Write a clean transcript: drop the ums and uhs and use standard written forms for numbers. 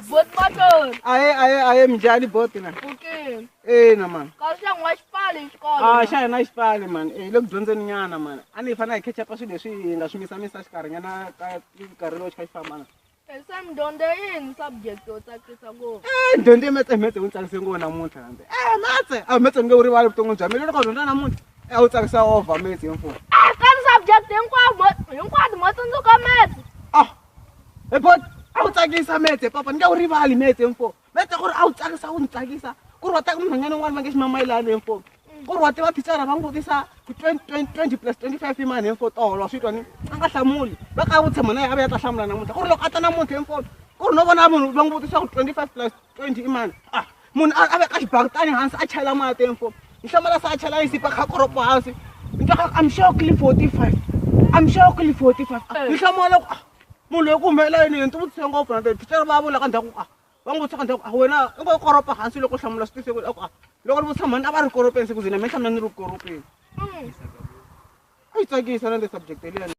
Bot matori. Aye aye aye minjhani boti na? Pfukile. Ina man. Kasi xa n'wa xipfali xikolo. Ah xa hina xipfali man. Eh le ku dyondzeni nyana man. A ni fanele hi catch up swilo leswi hi nga swi misamisa xikarhi nyana ka nkarhi lowu xi kha xi famba na. Se mi dyondze yini subject yo tsakisa ngopfu? Eh dyondze metse metse wu tsakise ngopfu namuntlha kambe. Eh metse, a metse nge wu rivali vuton'wini bya mina loko dyondza namuntlha. Eh wu tsakisa over metse mfo. Ah ka subject hinkwato hinkwato mo tsundzuka metse. Ah. He bot a wu tsakisa metse papa ni nge wu rivali metse mfo. Metse ku ri a wu tsakisa wu ni tsakisa. Ku ri wa ta munhwanyana un'wana va nge ximamayilani mfo. Ku ri wa tiva thicara va n'wi vutisa ku 20 plus 25 i mani mfo tolo wa swi twa ni a nga hlamuli. Va ka vutisa mhana ya a vuya a ta hlamula namuntlha. Ku ri loko a ta namuntlha mfo ku ri no vona munhu va n'wi vutisa ku 25 plus 20 i mani. Ah munhu a veka xibakitani hansi a chela mati mfo. Ni hlamala se a chela yisipa kha koropo hansi. Ni twa ku I'm shocked 45. I'm shocked 45. Ni hlamala ku ah munhu loyi ku humelela yini ni ti vutise ngopfu na thicara va vula ka ndzhaku ah va n'wi vutisa ka ndzhaku ah wena i ngo koropa hansi loko u hlamula swi tise ku ah loko ni vutisa mhani a va ri koropeni se ku ze na mina hlamula ni ri koropeni. A yi tsakisa na le subject liyani.